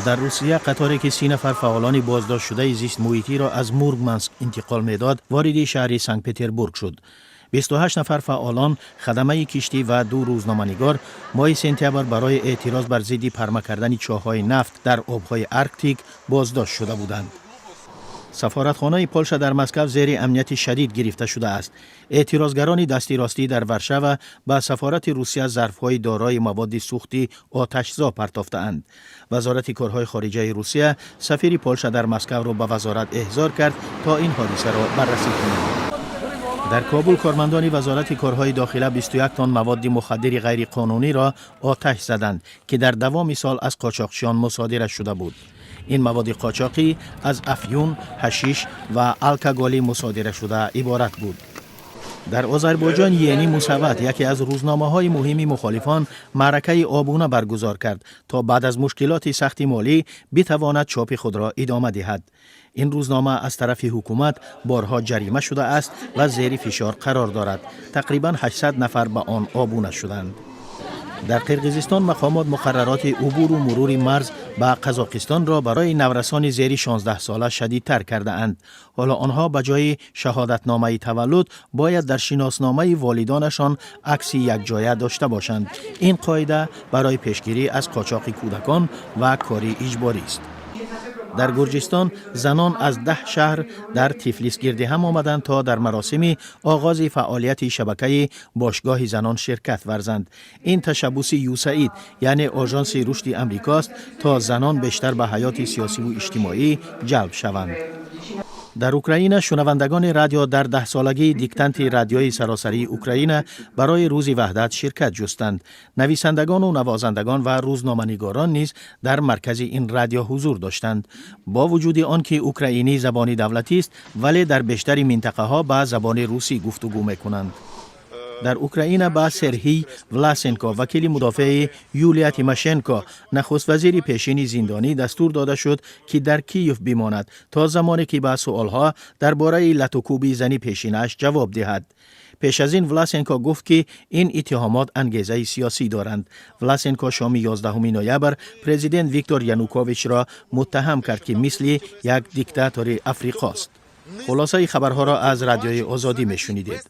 Дар Русия қаторе, ки 30 нафар фаъолони боздоштшудаи зистмуҳитиро аз Мурманск интиқол медод, вориди шаҳри Санкт Петербург шуд. 28 нафар фаъолон, хадамаи киштӣ ва ду рӯзноманигор моҳи сентябр барои эътироз бар зидди парма кардани чоҳҳои нафт дар обҳои Арктик боздошт шуда буданд. Сафоратхонаи Полша дар Москав зери амнияти шадид гирифта шудааст. Эътирозгарони дасти ростӣ дар Варшава ба сафорати Русия зарфҳои дорои маводи сӯхти оташзо партофтаанд. Вазорати корҳои хориҷаи Русия сафири Полша дар Москавро ба вазорат эҳзор кард, то ин ҳодисаро баррасӣ кунад. Дар Кобул кормандони Вазорати корҳои дохила 21 тонн маводи мухаддири ғайриқонуниро оташ заданд, ки дар давоми сол аз қочоқчиён мусодира шуда буд. Ин маводи қочоқӣ аз афюн, ҳашиш ва алкоголи мусодирашуда иборат буд. Дар Озарбойҷон Йени Мусават, яке аз рӯзномаҳои муҳими мухолифон, маъракаи обуна баргузор кард, то баъд аз мушкилоти сахти молӣ битавонад чопи худро идома диҳад. Ин рӯзнома аз тарафи ҳукумат борҳо ҷарима шудааст ва зери фишор қарор дорад. Тақрибан 800 нафар ба он обуна шуданд. Дар Қирғизистон мақомот муқаррароти убуру мурури марз ба Қазоқистонро барои наврасони зери 16 сола шадидтар кардаанд. Ҳоло онҳо ба ҷои шаҳодатномаи таваллуд бояд дар шиносномаи волидонашон акси якҷоя дошта бошанд. Ин қоида барои пешгирӣ аз қочоқи кӯдакон ва кори иҷборист. Дар Гурҷистон занон аз 10 шаҳр дар Тифлис гирди ҳам омаданд, то дар маросими оғози фаъолияти шабакаи бошгоҳи занон ширкат варзанд. Ин ташаббуси ЮСАИД, яъне Ожонси рушди Амрикост, то занон бештар ба ҳаёти сиёсиву иҷтимоӣ ҷалб шаванд. Дар Украина шунавандагони радио дар 10-солагии диктанти радиои саросарии Украина барои Рӯзи Ваҳдат ширкат ҷустанд. Нависандагону навозандагон ва рӯзноманигорон низ дар маркази ин радио ҳузур доштанд. Бо вуҷуди он ки украинӣ забони давлатист, вале дар бештари минтақаҳо ба забони русӣ гуфтугӯ мекунанд. Дар Украина ба Серҳий Власенко, вакили мудофеи Юлия Тимошенко, нахуствазири пешини зиндонӣ, дастур дода шуд, ки дар Киев бимонад, то замоне ки ба суолҳо дар бораи латукӯби зани пешинааш ҷавоб диҳад. Пеш аз ин Власенко гуфт, ки ин иттиҳомот ангезаи сиёсӣ доранд. Власенко шоми 11 ноябр президент Виктор Януковичро муттаҳам кард, ки мисли як диктатори Африқост. Хулосаи хабарҳоро аз Радиои Озодӣ мешунидед.